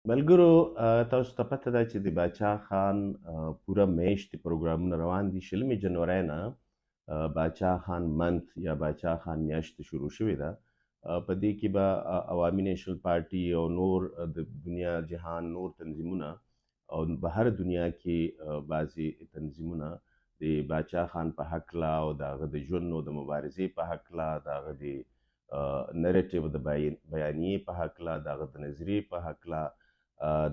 ملګرو، تاسو ته پته ده چې د باچا خان پوره میاشتې پروګرامونه روان دي. 20 جنورۍ نه باچا خان منت یا باچا خان میاشت شروع شوې ده. په دې کې به عوامي نیشنل پارټي او نور د دنیا جهان نور تنظیمونه او بهر دنیا کې بعضې تنظیمونه د باچا خان په هکله او د هغه د ژوند او د مبارزې په هکله، د هغه د نریټیو د بیانیې په هکله، د هغه د نظریې په هکله،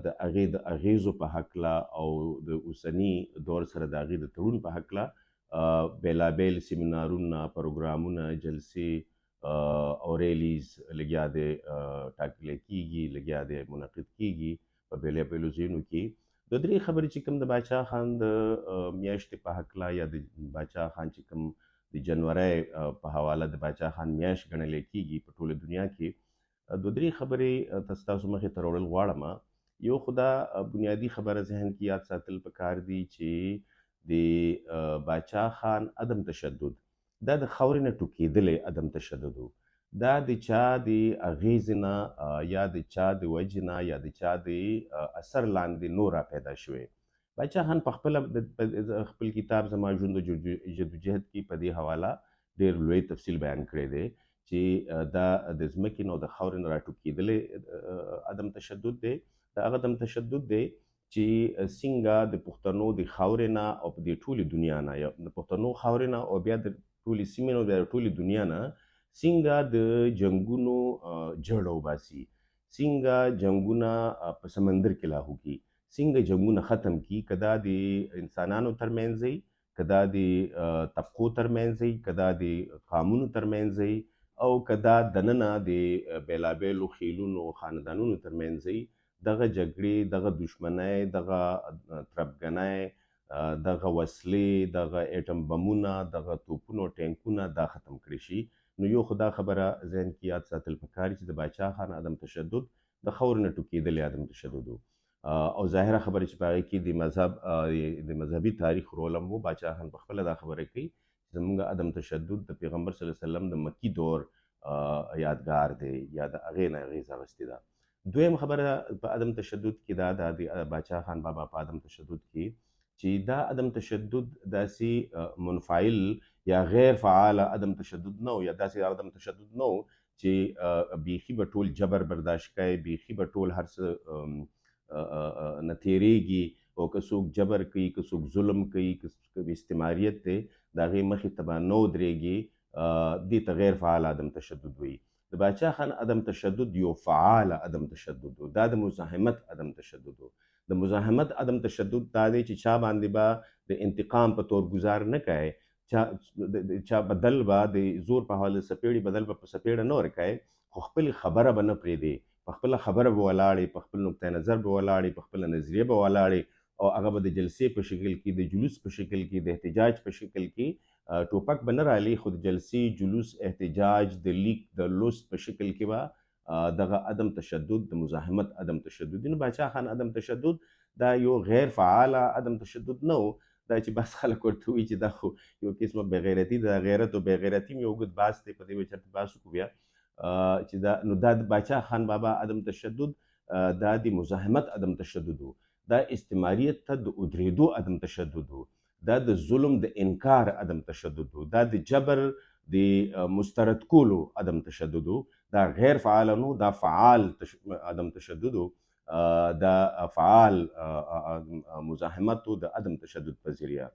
د هغې د اغیزو په هکله او د اوسني دور سره د هغې د تړون په هکله بېلابېل سیمینارونه، پروګرامونه، جلسې او ریلیز لګیا دی ټاکلی کېږي، لګیا دی منعقد کېږي په بېلابېلو ځایونو کې. د درې خبرې چې کوم د باچا خان د میاشتې په هکله یا د باچا خان چې کوم د جنورۍ په حواله د باچا خان میاشت ګڼلی کېږي په ټوله دنیا کې، دوه درې خبرې ستاسو مخې ته راوړل غواړم. یو خو دا بنیادي خبره ذهن کې یاد ساتل پکار دي چې د باچا خان عدم تشدد دا د خاورې نه ټوکېدلی عدم تشدد و، دا د چا د اغېزې نه یا د چا د وجې نه یا د چا د اثر لاندې نور را پیدا شوی. باچا خان په خپله خپل کتاب زما ژوند جدوجهد کې په دې حواله ډېر لوی تفصیل بیان کړی دی چې دا د ځمکې نه او د خاورې نه راټوکېدلی عدم تشدد دی. دا هغه عدم تشدد دی چې څنګه د پښتنو د خاورې نه او په دې ټولې دنیا نه، یا د پښتنو خاورې نه او بیا د ټولې سیمې نه او بیا د ټولې دنیا نه څنګه د جنګونو جړه وباسي، څنګه جنګونه په سمندر کې لاهو کړي، څنګه جنګونه ختم کړي، که دا د انسانانو ترمنځ وي، که دا د طبقو ترمنځ وي، که دا د قامونو ترمنځ وي، او که دا دننه د بېلابېلو خیلونو او خاندانونو ترمنځ وي. دغه جګړې، دغه دښمنۍ، دغه تربګنۍ، دغه وسلې، دغه ایټم بمونه، دغه توپونه او ټانکونه دا ختم کړی شي. نو یو خو دا خبره ذهن کې یاد ساتل پکار چې د باچا خان عدم تشدد د خاورې نه ټوکېدلی عدم تشدد و، او ظاهره خبره چې په هغې کې د مذهب د مذهبي تاریخ رول هم و. باچا خان په خپله دا خبره کوي چې زموږ عدم تشدد د پیغمبر صلی الله علیه وسلم د مکي دور یادګار دی یا د هغې نه اغېزه اخیستې ده. دویم خبره په عدم تشدد کې دا ده د باچا خان بابا په عدم تشدد کې چې دا عدم تشدد داسې منفعل یا غیر فعال عدم تشدد نه و، یا داسې عدم تشدد نه و چې بیخي به ټول جبر برداشت کوي، بیخي به ټول هر څه نه تېرېږي، او که څوک جبر کوي، که څوک ظلم کوي، که څوک استعماریت دی، د هغې مخې ته به نه ودرېږي. دې ته غیر فعال عدم تشدد وایي. د باچا خان عدم تشدد یو فعال عدم تشدد و، دا د مزاحمت عدم تشدد و. د مزاحمت عدم تشدد دا دی چې چا باندې به د انتقام په تور ګزار نه کوي، چا بدل به د زور په حواله څپېړې بدل به په څپېړه نه ورکوي، خو خپلې خبره به نه پرېږدي، په خپله خبره به ولاړې، په خپل نقطه نظر به ولاړې، په خپله نظریه به ولاړې، او هغه به د جلسې په شکل کې، د جلوس په شکل کې، د احتجاج په شکل کې، ټوپک به نه رالي، خو د جلسې، جلوس، احتجاج، د لیک، د لوست په شکل کې به دغه عدم تشدد، د مزاحمت عدم تشدد. نو باچا خان عدم تشدد دا یو غیر فعال عدم تشدد نه و، دا چې بس خلک ورته وایي چې دا خو یو قسمه بېغیرتي ده، غیرت او بېغیرتي مې اوږد بحث دی، په دې به چېرته بحث وکړو بیا. چې دا نو دا د باچا خان بابا عدم تشدد دا د مزاحمت عدم تشدد و، دا استعماریت ته د ودرېدو عدم تشدد و، دا د ظلم د انکار عدم تشدد و، دا د جبر د مسترد کولو عدم تشدد و، دا غیر فعال نو، دا فعال عدم تشدد و، دا فعال مزاحمت و د عدم تشدد په ذریعه.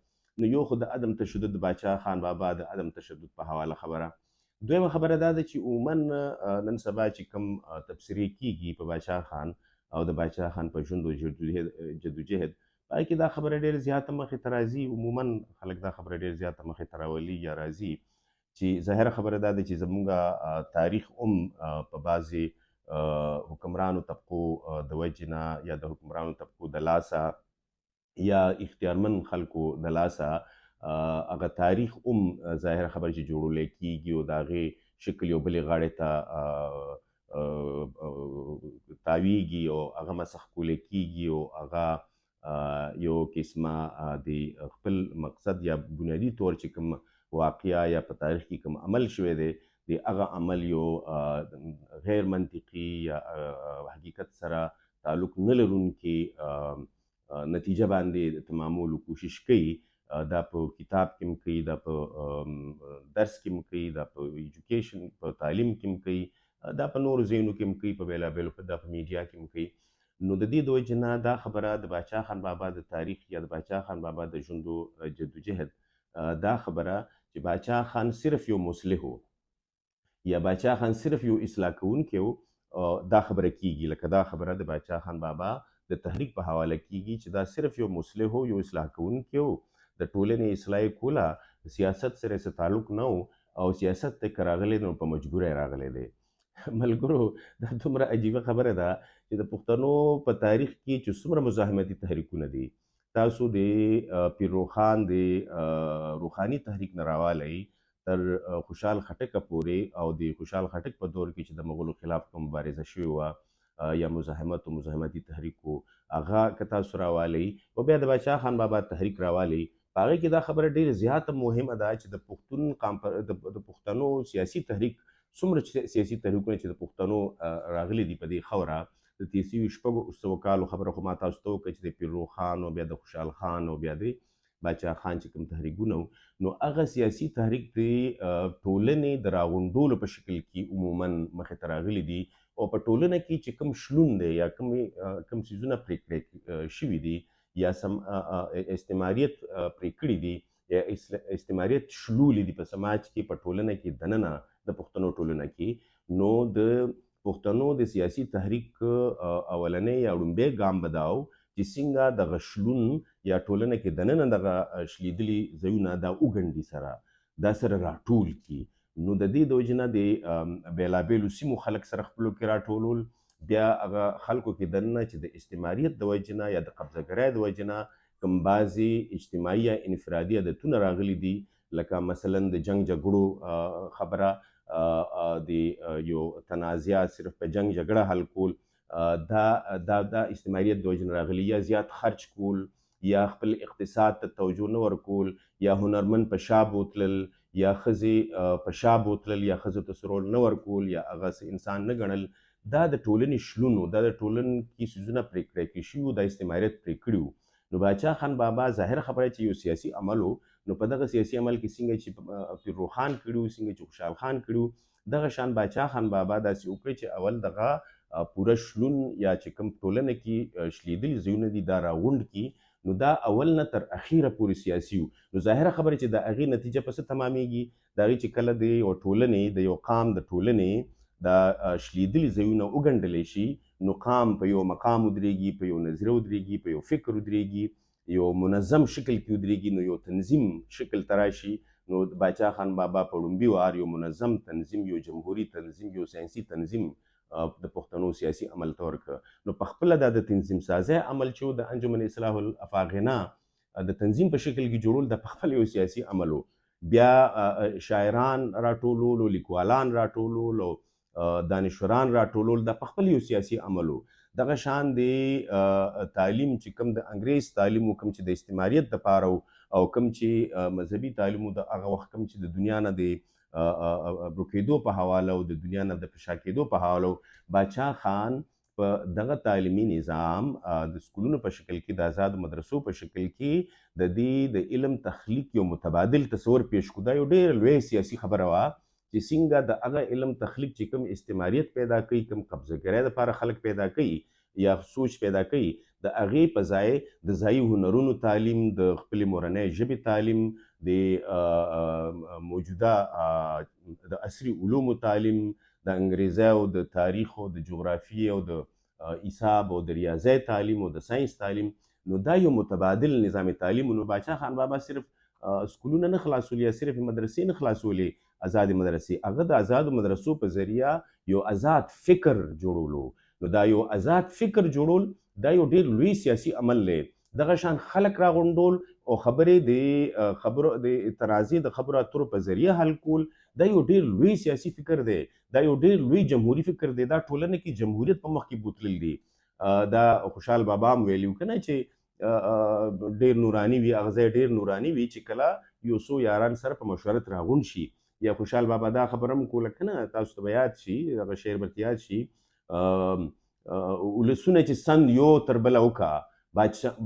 نو یو خو د عدم تشدد باچا خان بابا د عدم تشدد په حواله خبره. دویمه خبره دا ده چې عموماً نن سبا چې کوم تبصرې کیږي په باچا خان او د باچا خان په ژوند او جدوجهد، په هغې کې دا خبره ډېره زیاته مخې ته راځي. عموماً خلک دا خبره ډېره زیاته مخې ته راولي یا راځي چې ظاهره خبره دا ده چې زموږ تاریخ هم په بعضې حکمرانو طبقو د وجې نه یا د حکمرانو طبقو د لاسه یا اختیارمن خلکو د لاسه هغه تاریخ هم ظاهره خبره چې جوړولی کېږي او د هغې شکل یو بلې غاړې ته تاویږي او هغه مسخ کولی کېږي او هغه یو قسمه د خپل مقصد یا بنیادي طور چې کوم واقعه یا په تاریخ کې کوم عمل شوی دی، د هغه عمل یو غیر منطقي یا حقیقت سره تعلق نه لرونکي نتیجه باندې تمامولو کوشش کوي. دا په کتاب کې هم کوي، دا په درس کې هم کوي، دا په ایجوکیشن په تعلیم کې هم کوي، دا په نورو ځایونو کې هم کوي، په بېلابېلو دا په میډیا کې هم کوي. نو د دې د وجې نه دا خبره د باچا خان بابا د تاریخ یا د باچا خان بابا د ژوند جدوجهد دا خبره چې باچا خان صرف یو مصلح و یا باچا خان صرف یو اصلاح کوونکی و، دا خبره کیږي. لکه دا خبره د باچا خان بابا د تحریک په حواله کیږي چې دا صرف یو مصلح و، یو اصلاح کوونکی و، د ټولنې اصلاح یې کوله، سیاست سره څه تعلق نه و او سیاست ته که راغلی نو په مجبوره راغلی دی. ملګرو، دا دومره عجیبه خبره ده چې د پښتنو په تاریخ کې چې څومره مزاحمتي تحریکونه دي، تاسو د پیر روښان د روښاني تحریک نه راوالی تر خوشحال خټکه پورې، او د خوشحال خټک په دور کې چې د مغولو خلاف کوم مبارزه شوې وه یا مزاحمت او مزاحمتي تحریک و، هغه که تاسو راوالی او بیا د باچا خان بابا تحریک راوالی، په هغې کې دا خبره ډېره زیاته مهمه ده چې د پښتون قام د پښتنو سیاسي تحریک څومره سیاسي تحریکونه چې د پښتنو راغلي دي په دې خاوره د 1300 کالو خبره خو ما تاسو ته وکړه چې د پیر روښان او بیا د خوشحال خان او بیا د باچا خان چې کوم تحریکونه وو، نو هغه سیاسي تحریک د ټولنې د راغونډولو په شکل کې عموما مخې ته راغلي دي او په ټولنه کې چې کوم شلون دی یا کوم څیزونه پرې کړی شوي دي یا سم استعماریت پرې کړي دي یا استعماریت شلولي دي په سماج کې، په ټولنه کې دننه د پښتنو ټولنه کې، نو د پښتنو د سیاسي تحریک اولنی یا ړومبی ګام به دا و چې څنګه دغه شلون یا ټولنه کې دننه دغه شلیدلي ځایونه دا وګنډي سره دا سره راټول کړي. نو د دې د وجې نه د بېلابېلو سیمو خلک سره خپلو کې راټولول، بیا هغه خلکو کې دننه چې د استعماریت د وجې نه یا د قبضه ګرۍ د وجې نه کوم بعضې اجتماعي یا انفرادي عادتونه راغلي دي، لکه مثلا د جنگ جګړو خبره، د یو تنازعه صرف په جنگ جګړه حل کول، دا دا دا استعماریت د وجې نه راغلي، یا زیات خرچ کول، یا خپل اقتصاد ته توجه نه ورکول، یا هنرمند په شا بوتلل، یا ښځې په شا بوتلل، یا ښځو ته څه رول نه ورکول، یا هغه څه انسان نه ګڼل، دا د ټولنې شلون و، دا د ټولنې کې څیزونه پرې کړی کې شوي وو، دا استعماریت پرې کړي وو. نو باچا خان بابا ظاهر خبره چې یو سیاسي عمل و، نو په دغه سیاسي عمل کې څنګه چې پیر روښان کړي وو، څنګه چې خوشحال خان کړي وو، دغه شان باچا خان بابا داسې وکړي چې اول دغه پوره شلون یا چې کوم ټولنه کې شلیدلي ځایونه دي دا راغونډ کړي. نو دا اول نه تر اخیره پورې سیاسي و. نو ظاهره خبره چې د هغې نتیجه په څه تمامېږي، د هغې چې کله د یو ټولنې د یو قام د ټولنې دا شلیدلي ځایونه وګنډلی شي، نو قام په یو مقام ودرېږي، په یو نظریه ودرېږي، په یو فکر ودرېږي، یو منظم شکل کې ودرېږي، نو یو تنظیم شکل ته راشي. نو باچا خان بابا په ړومبي وار یو منظم تنظیم، یو جمهوري تنظیم، یو ساینسي تنظیم د پښتنو سیاسي عمل ته ورکړ. نو په خپله دا د تنظیم سازی عمل چې و د انجمن اصلاح الافاغنه د تنظیم په شکل کې جوړول، دا په خپله یو سیاسي عمل و. بیا شاعران راټولول، لیکوالان راټولول او دانشوران راټولول، دا په خپل یو سیاسي عمل و. دغه شان دی تعلیم چې کوم د انګریز تعلیم و، کوم چې د استعماریت دپاره و، او کوم چې مذهبي تعلیم و، د هغه وخت کوم چې د دنیا نه د ورکېدو په حواله او د دنیا نه د پشا کېدو په حواله و، باچا خان په دغه تعلیمي نظام د سکولونو په شکل کې، د ازادو مدرسو په شکل کې د دې د علم تخلیق یو متبادل تصور پیش کړو. دا یو ډېر لوی سیاسي خبره وه چې څنګه د هغه علم تخلیق چې کوم استعماریت پیدا کوي، کوم قبضه ګرۍ دپاره خلک پیدا کوي یا سوچ پیدا کوي، د هغې په ځای د ځایي هنرونو تعلیم، د خپلې مورنۍ ژبې تعلیم، د موجوده د عصري علومو تعلیم، د انګریزۍ او د تاریخ او د جغرافیې او د حساب او د ریاضۍ تعلیم او د ساینس تعلیم، نو دا یو متبادل نظام تعلیم. نو باچا خان بابا صرف سکولونه نه خلاصول یا صرف مدرسې نه خلاصولې، ازادې مدرسې، هغه د ازادو مدرسو په ذریعه یو ازاد فکر جوړولو. نو دا یو ازاد فکر جوړول دا یو ډېر لوی سیاسي عمل دی. دغه شان خلک راغونډول او خبرې د خبرو د تنازع د خبرو اترو په ذریعه حل کول، دا یو ډېر لوی سیاسي فکر دی، دا یو ډېر لوی جمهوري فکر دی. دا ټولنه کې جمهوریت په مخ کې بوتلل دي. دا خوشحال بابا هم ویلي که نه چې ډېر نوراني وي، هغه ځای ډېر نوراني وي چې کله یو څو یاران سره په مشورت راغونډ شي. یا خوشحال بابا دا خبره هم کوله که نه، تاسو ته به یاد شي، دغه شعر به یاد شي، ولسونه چې سند یو تر بله وکا،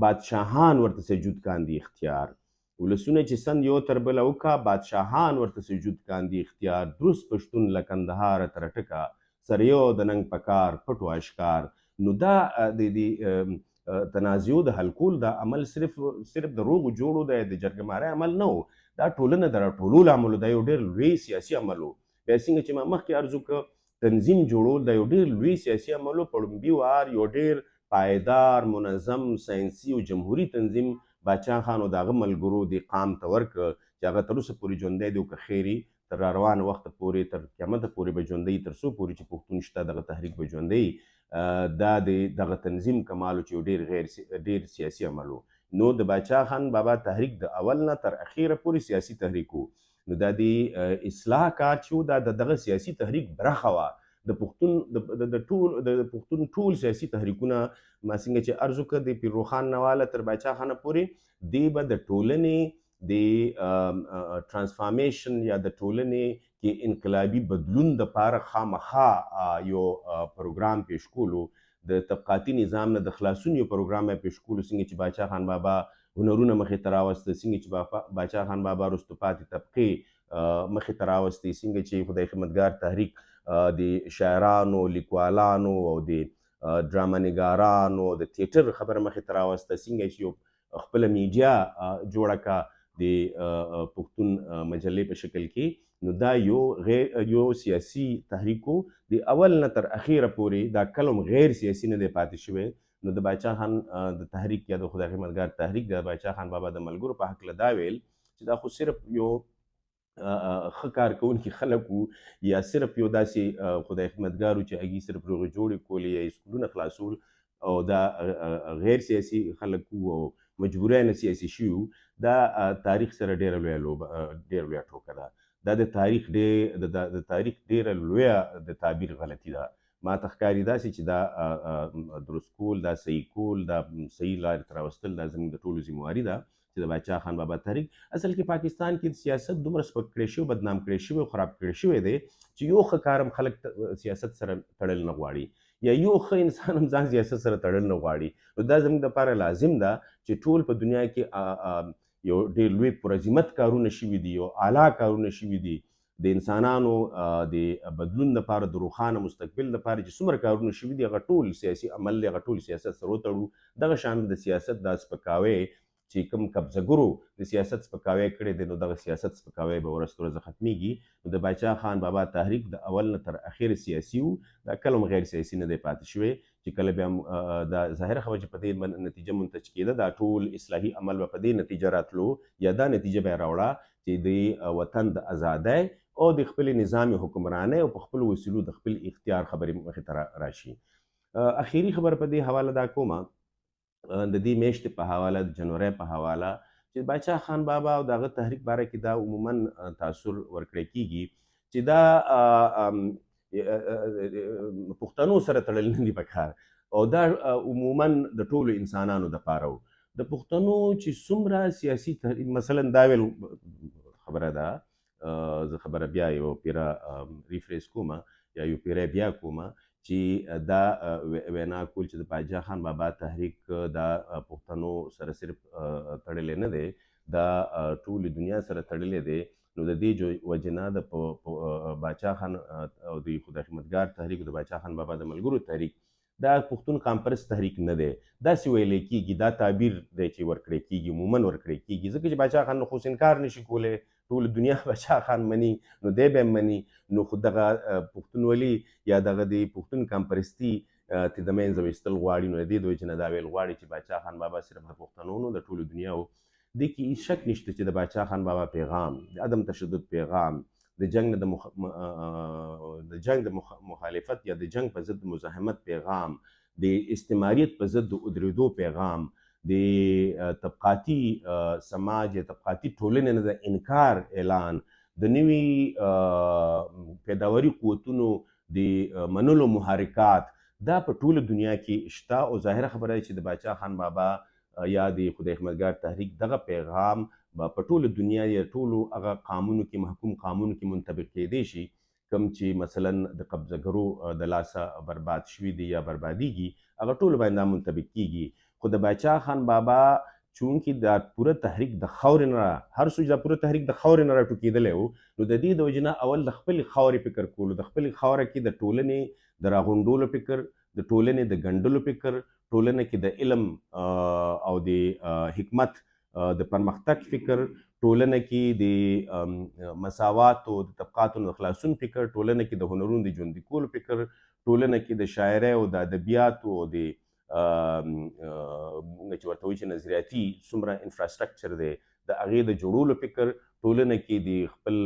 بادشاهان ورته سجود کاندي اختیار. ولسونه چې سند یو تر بله وکا، بادشاهان ورته سجود کاندي اختیار. درست پښتون له کندهاره تر ټکه، سره یو د ننګ په کار پټو اشکار. نو دا د دې تنازعو د حل کول دا عمل صرف د روغو جوړو د جرګمارۍ عمل نه و، دا ټولنه د راټولولو عمل و، دا یو ډېر لوی سیاسي عمل و. بیا څنګه چې ما مخکې عرض وکړ، تنظیم جوړول دا یو ډېر لوی سیاسي عمل و. په ړومبي وار یو ډېر پایدار، منظم، ساینسي او جمهوري تنظیم باچا خان او د هغه ملګرو دې قام ته ورکړ چې هغه تر اوسه پورې ژوندی دی، او که خیري تر را روان وخته پورې، تر قیامته پورې به ژوندی، تر څو پورې چې پښتون شته دغه تحریک به ژوندی. دا د دغه تنظیم کمال و چې یو ډېر سیاسي عمل و. نو د باچا خان بابا تحریک د اول نه تر اخیره پورې سیاسي تحریک و. نو دا د اصلاح کار چې و، دا د دغه سیاسي تحریک برخه وه. د پښتون د ټول د پښتون ټول سیاسي تحریکونه ما څنګه چې عرض وکړ، د پیر روښان نه واله تر باچا خانه پورې، دی به د ټولنې د ترانسفارمیشن یا د ټولنې کې انقلابي بدلون دپاره خامخا یو پروګرام پیش کولو، د طبقاتي نظام نه د خلاصون یو پروګرام یې پیش کولو. څنګه چې باچا خان بابا هنرونه مخې ته راوسته، څنګه چې باچا خان بابا وروسته پاتې طبقې مخې ته راوستې، څنګه چې خدای خدمتګار تحریک د شاعرانو، لیکوالانو او د ډرامه نګارانو د تیټر خبره مخې ته راوسته، څنګه چې یو خپله میډیا جوړه کړه د پښتون مجلې په شکل کې. نو دا یو سیاسي تحریک و، د اول نه تر اخیره پورې دا کله هم غیر سیاسي نه دی پاتې شوی. نو د باچا خان د تحریک یا د خدای خدمتګار تحریک د باچا خان بابا د ملګرو په هکله دا ویل چې دا خو صرف یو ښه کار کوونکي خلک وو، یا صرف یو داسې خدای خدمتګار وو چې هغوی صرف روغې جوړې کولې یا یې سکولونه خلاصول، او دا غیر سیاسي خلک وو او مجبورۍ نه سیاسي شوي وو. دا تاریخ سره ډېره لویه لوبه، ډېره لویه ټوکه ده. دا د تاریخ د تاریخ ډېره لویه د تعبیر غلطي ده. ما ته ښکاري داسې چې دا درست کول، دا صحیح کول، دا صحیح لارې ته راوستل، دا زموږ د ټولو ذمهواري ده چې د باچا خان بابا تحریک اصل کې پاکستان کې سیاست دومره سپک کړی شوی، بدنام کړی شوی، خراب کړی شوی دی چې یو ښه کار هم خلک سیاست سره تړل نه غواړي، یا یو ښه انسان هم ځان سیاست سره تړل نه غواړي. نو دا زموږ دپاره لازم ده چې ټول په دنیا کې یو ډېر لوی پرعظمت کارونه شوي دي، یو اعلی کارونه شوي دي د انسانانو د بدلون دپاره، د روښانه مستقبل دپاره چې څومره کارونه شوي دي، هغه ټول سیاسي عمل دی، هغه ټول سیاست سره وتړو. دغه شان د سیاست دا سپکاوی چې کوم قبضهګرو د سیاست سپکاوی کړی دی، نو دغه سیاست سپکاوی به ورځ تر ورځه ختمېږي. نو د باچا خان بابا تحریک د اول نه تر اخره سیاسي و، دا کله هم غیر سیاسي نه دی پاتې شوی. چې کله بیا دا ظاهره خبره چې په دې نتیجه منتج کېده، دا ټول اصلاحي عمل به په دې نتیجه راتلو، یا دا نتیجه به یې راوړه چې د وطن د ازادۍ او د خپلې نظام حکمرانۍ او په خپلو وسیلو د خپل اختیار خبرې مخې ته راشي. اخیري خبره په دې حواله دا کومه، د دې میاشتې په حواله، د جنورۍ په حواله، چې باچا خان بابا او د هغه تحریک باره کې دا عموماً تاثر ورکړی کېږي چې دا پښتنو سره تړل نه دي پکار، او دا عموماً د ټولو انسانانو دپاره و. د پښتنو چې څومره سیاسي تحریک، مثلاً دا ویل خبره ده، زه خبره بیا یو پیره ریفریس کومه یا یو پیره بیا کومه چې دا وینا کول چې د باچا خان بابا تحریک دا پښتنو سره صرف تړلی نه دی، دا ټولې دنیا سره تړلی دی. نو د دې وجې نه د باچا خان او د خدای خدمتګار تحریک، د باچا خان بابا د ملګرو تحریک، دا پښتون قامپرست تحریک نه دی، داسې ویلی کېږي، دا تعبیر دی چې ورکړی کېږي، عموماً ورکړی کېږي، ځکه چې باچا خان خو اوس انکار نشي کولی، ټول دنیا باچا خان مني، نو دی به هم مني. نو خو دغه پښتونولي یا دغه د پښتون قامپرستي ته د منځه ویستل غواړي. نو د دې د وجې نه دا ویل غواړي چې باچا خان بابا صرف د پښتنو نه، د ټولو دنیا و. دې کې هېڅ شک نشته چې د باچا خان بابا پیغام، د عدم تشدد پیغام، د جنګ د جنګ د مخالفت یا د جنګ په ضد مزاحمت پیغام، د استعماریت په ضد د ودرېدو پیغام، د طبقاتي سماج یا طبقاتي ټولنې نه د انکار اعلان، د نوي پیداواري قوتونو د منلو محرکات، دا په ټوله دنیا کې شته. او ظاهره خبره ده چې د باچا خان بابا یا د خدای خدمتګار تحریک دغه پیغام به په ټوله دنیا یا ټولو هغه قامونو کې، محکوم قامونو کې منطبق کېدی شي. کوم چې مثلا د قبضهګرو د لاسه برباد شوي دي یا بربادیږي، هغه ټولو باندې دا منطبق کیږي. خو د باچا خان بابا چونکې دا پوره تحریک د خاورې نه، هر څو دا پوره تحریک د خاورې نه راټوکېدلی و، نو د دې د وجې نه اول د خپلې خاورې فکر کولو، د خپلې خاوره کې د ټولنې د راغونډولو فکر، د ټولنې د ګنډلو فکر، ټولنه کې د علم او د حکمت د پرمختګ فکر، ټولنه کې د مساواتو د طبقاتو د خلاصون فکر، ټولنه کې د هنرونو د ژوندي کولو فکر، ټولنه کې د شاعرۍ او د ادبیاتو او د مونږ چې ورته وایو چې نظریاتي څومره انفراسټرکچر دی د هغې د جوړولو فکر، ټولنه کې د خپل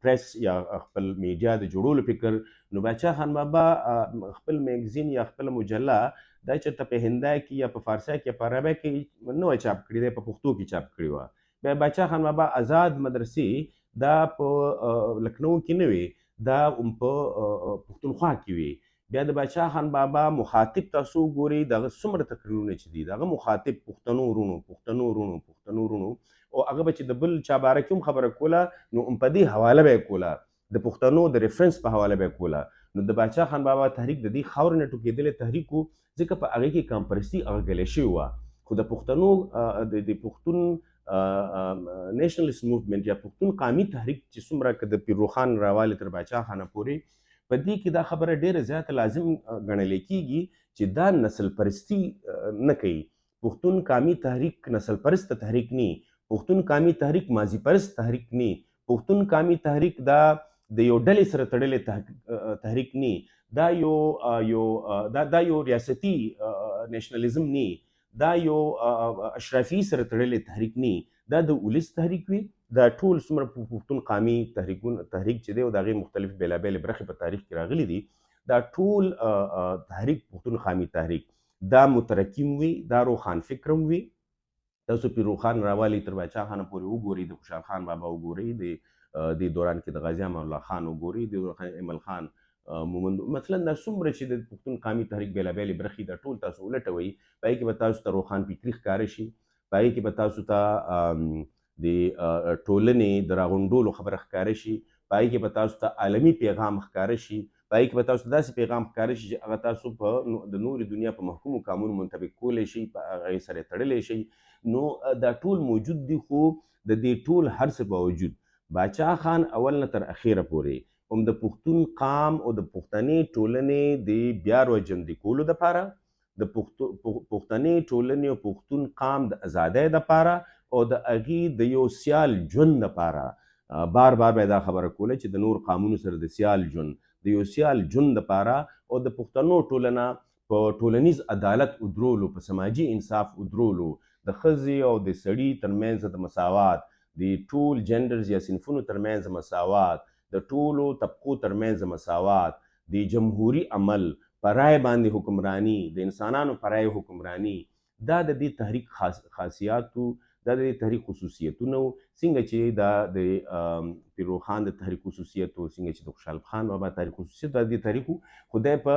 پریس یا خپل میډیا د جوړولو فکر. نو باچا خان بابا خپل میګزین یا خپل مجله دا چېرته په هندا کې یا په فارسي کې یا په عربۍ کې نه وه چاپ کړې، دی په پښتو کې چاپ کړې وه. بیا باچا خان بابا آزاد مدرسې دا په لکنو کې نه وې، دا هم په پښتونخوا کې وې. بیا د باچا خان بابا مخاطب تاسو وګورئ، دغه څومره تقریرونه چې دي، دغه مخاطب پښتنو وروڼو، پښتنو وروڼو، پښتنو وروڼو، او هغه به چې د بل چا باره کې هم خبره کوله نو هم په دې حواله به یې کوله، د پښتنو د ریفرنس په حواله به یې کوله. نو د باچا خان بابا تحریک د دې خاورې نه ټوکېدلی تحریک و، ځکه په هغې کې کامپرستي هغه ګلې شوې وه. خو د پښتنو د پښتون نیشنلست موومنټ یا پښتون قامي تحریک چې څومره که د پیر روښان راوالي تر باچا خانه پورې، په دې کې دا خبره ډېره زیاته لازم ګڼل کېږي چې دا نسل پرستی نه کوي. پښتون قامي تحریک نسل پرست تحریک نی، پښتون قامي تحریک ماضي پرست تحریک نی، پښتون قامي تحریک دا د یو ډلې سره تړلی تحریک نی، دا یو یو دا دا یو ریاستي نېشنلیزم نی، دا یو اشرافي سره تړلی تحریک نی، دا د ولس تحریک وي. دا ټول څومره پښتون قامي تحریک چې دی او د هغې مختلف بېلابېلې برخې په تاریخ کې راغلي دي، دا ټول تحریک پښتون قامي تحریک دا مترقیم وي، دا روښان فکرم وي. تاسو پیر روښان راوالي تر باچا خانه پورې وګورئ، د خوشحال خان بابا وګورئ، د دې دوران کې د غازي امان الله خان وګورئ، د ایمل خان مومند مثلا، دا څومره چې د پښتون قامي تحریک بېلابېلې برخې دا ټول تاسو ولټوئ، په هغې کې به تاسو ته روښان فکري ښکاره شي، په هغې کې به تاسو ته د ټولنې د راغونډولو خبره ښکاره شي، په هغې کې به تاسو ته عالمي پیغام ښکاره شي، په هغې کې به تاسو ته داسې پیغام ښکاره شي چې هغه تاسو په د نورې دنیا په محکومو قامونو منطبق کولی شئ، په هغې سره تړلی شئ. نو دا ټول موجود دي. خو د دې ټول هر څه باوجود باچا خان اول نه تر اخیره پورې هم د پښتون قام او د پښتنې ټولنې د بیا راژوندي کولو دپاره، د پښتنې ټولنې او پښتون قام د ازادۍ دپاره او د هغې د یو سیال ژوند دپاره بار بار به دا خبره کوله چې د نور قامونو سره د سیال ژوند، د یو سیال ژوند دپاره او د پښتنو ټولنه په ټولنیز عدالت ودرولو، په سماجي انصاف ودرولو، د ښځې او د سړي ترمنځ د مساوات، د ټول جندرز یا صنفونو ترمنځ مساوات، د ټولو طبقو ترمنځ مساوات، د جمهوري عمل په رای باندې حکمرانی، د انسانانو په رای حکمرانی، دا د دې تحریک خاصیات وو، دا د دې تحریک خصوصیتونه وو. څنګه چې دا د پیر روښان د تحریک خصوصیت وو، څنګه چې د خوشحال خان بابا تحریک خصوصیت، دا د دې تحریک وو. خدای په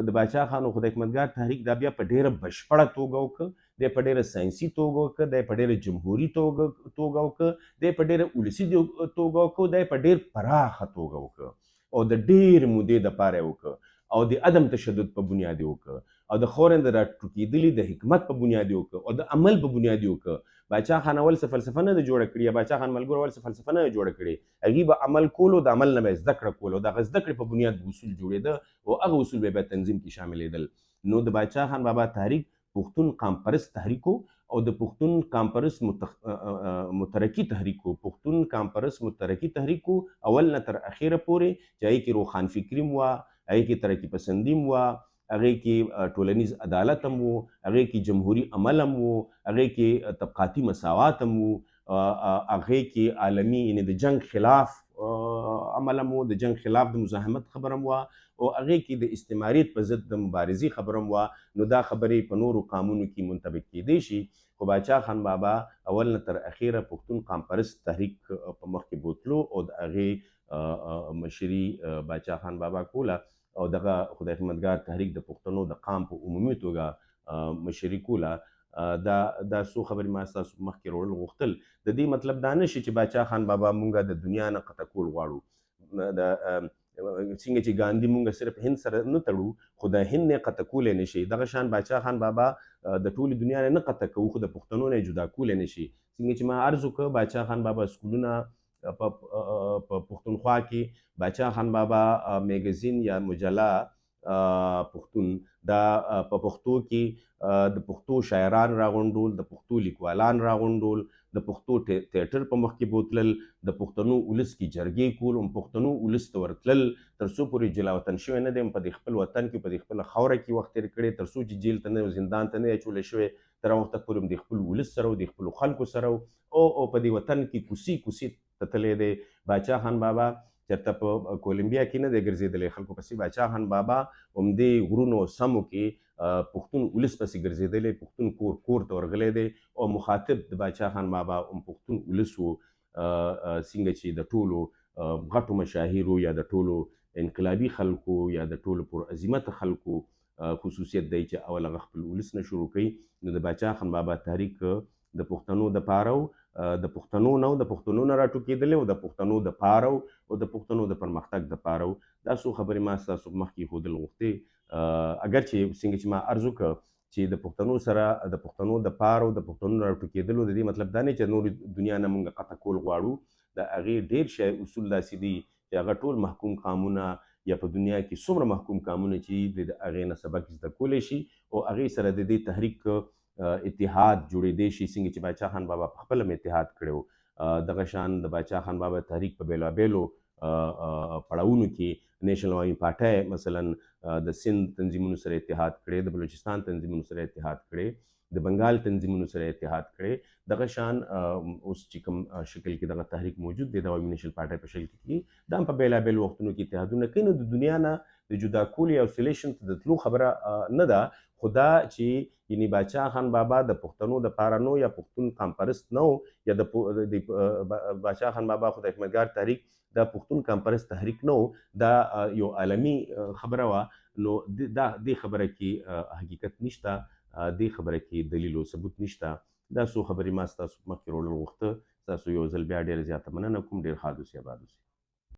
د باچا خان او خدای خدمتګار تحریک دا بیا په ډېره بشپړه توګه وکړه، دی په ډېره ساینسي توګه وکړه، دی په ډېره جمهوري توګه وکړه، دی په ډېره ولسي توګه وکړه، دی په ډېر پراخه توګه وکړه او د ډېرې مودې دپاره یې وکړه او د عدم تشدد په بنیاد یې وکړه او د خاورې د راټوکېدلي د حکمت په بنیاد یې وکړه او د عمل په بنیاد یې وکړه. باچا خان اول څه فلسفه نه ده جوړه کړې، یا باچا خان ملګرو اول څه فلسفه نه ده جوړه کړې، هغوی به عمل کولو، د عمل نه به یې زده کړه کوله او د هغه زده کړې په بنیاد به اصول جوړېده او هغه اصول به بیا تنظیم کې شاملېدل. نو د باچا خان بابا تحریک پښتون قام پرست تحریک او د پښتون قام پرست مترقي تحریک و، پښتون قام پرست مترقي تحریک اول نه تر اخیره پورې، چې هغې کې روښان فکري هم وه، هغې کې ترقي پسندي هم وه، هغې کې ټولنیز عدالت هم و، هغې کې جمهوري عمل هم و، هغې کې طبقاتي مساوات هم و، هغې کې عالمي یعنې د جنګ خلاف عمل هم و، د جنګ خلاف د مزاحمت خبره هم وه، او هغې کې د استعماریت په ضد د مبارزې خبره هم وه. نو دا خبرې په نورو قامونو کې منطبق کېدی شي. خو باچا خان بابا اول نه تر اخیره پښتون قام پرست تحریک په مخ کې بوتلو او د هغې مشري باچا خان بابا کوله او دغه خدای خدمتګار تحریک د پښتنو د قام په عمومي توګه مشري کوله. دا دا څو خبرې ما ستاسو په مخ کې راوړل غوښتل. د دې مطلب دا نه شي چې باچا خان بابا مونږه د دنیا نه قطع کول غواړو. د څنګه چې ګاندي مونږ صرف هند سره نه تړو، خو د هند نه قطع کولی نه شي، دغه شان باچا خان بابا د ټولې دنیا نه نه قطع کوو، خو د پښتنو نه جدا کولی نه شي. څنګه چې ما عرض وکړ، باچا خان بابا سکولونه په پښتونخوا کې، باچا خان بابا میګزین یا مجله پښتون، دا په پښتو کې د پښتو شاعران راغونډول، د پښتو لیکوالان راغونډول، د پښتو تیټر په مخ کې بوتلل، د پښتنو ولس کې جرګې کول، هم پښتنو ولس ته ورتلل، تر څو پورې جلا وطن شوی نه دی، هم په دې خپل وطن کې په دې خپله خاوره کې وخت تېر کړی، تر څو چې جیل ته نه زندان ته نه اچول شوی، تر هغه وخته پورې هم د خپل ولس سره و، د خپلو خلکو سره و، او په دې وطن کې کوڅې کوڅې ته تللی دی. باچا خان بابا چېرته په کولمبیا کې نه دی ګرځېدلی، خلکو پسې باچا خان بابا همدې غرونو سمو کې پښتون ولس پسې ګرځېدلی، پښتون کور کور ته ورغلی دی، او مخاطب د باچا خان بابا هم پښتون ولس و. څنګه چې د ټولو غټو مشاهیرو یا د ټولو انقلابي خلکو یا د ټولو پر عظیمت خلکو خصوصیت دی چې اول هغه خپل ولس نه شروع کوي. نو د باچا خان بابا تحریک د پښتنو د پاره و، د پښتنو نه و، د پښتنو نه راټوکېدلی او د پښتنو د پاره و او د پښتنو د پرمختګ د پاره و. دا څو خبرې ما ستاسو په مخ کې ښودل غوښتې. اګر چې څنګه چې ما عرض وکړ چې د پښتنو سره د پښتنو د پاره او د پښتنو نه راټوکېدلو د دې مطلب دا نه چې نورې دنیا نه مونږ قطع کول غواړو. د هغې ډېر شی اصول داسې دي چې هغه ټول محکوم قامونه یا په دنیا کې څومره محکوم قامونه چې دي د هغې نه سبق زده کولی شي او هغې سره د دې تحریک اتحاد جوړېدی شي. څنګه چې باچا خان بابا په خپله هم اتحاد کړی و، دغه شان د باچا خان بابا تحریک په بېلابېلو پړاوونو کې نیشنل عوامي پارټۍ مثلا د سند تنظیمونو سره اتحاد کړی، د بلوچستان تنظیمونو سره اتحاد کړی، د بنګال تنظیمونو سره اتحاد کړی. دغه شان اوس چې کوم شکل کې دغه تحریک موجود دی د عوامي نیشنل پارټۍ په شکل کې، دا هم په بېلابېلو وختونو کې اتحادونه کوي. نو د دنیا نه د جدا کولو یا آیسولیشن ته د تلو خبره نه ده، خو دا چې یعنی باچا خان بابا د پښتنو د پاره نو یا پښتون قامپرست نه و، یا د باچا خان بابا خدای خدمتګار تحریک دا پښتون قامپرست تحریک نه و، دا یو عالمي خبره وه. نو دا دې خبره کې حقیقت نشته، دې خبره کې دلیل او ثبوت نشته. دا څو خبرې ما ستاسو په مخکې راوړل غوښته. ستاسو یو ځل بیا ډېره زیاته مننه کوم. ډېر ښاد اوسئ، اباد اوسئ.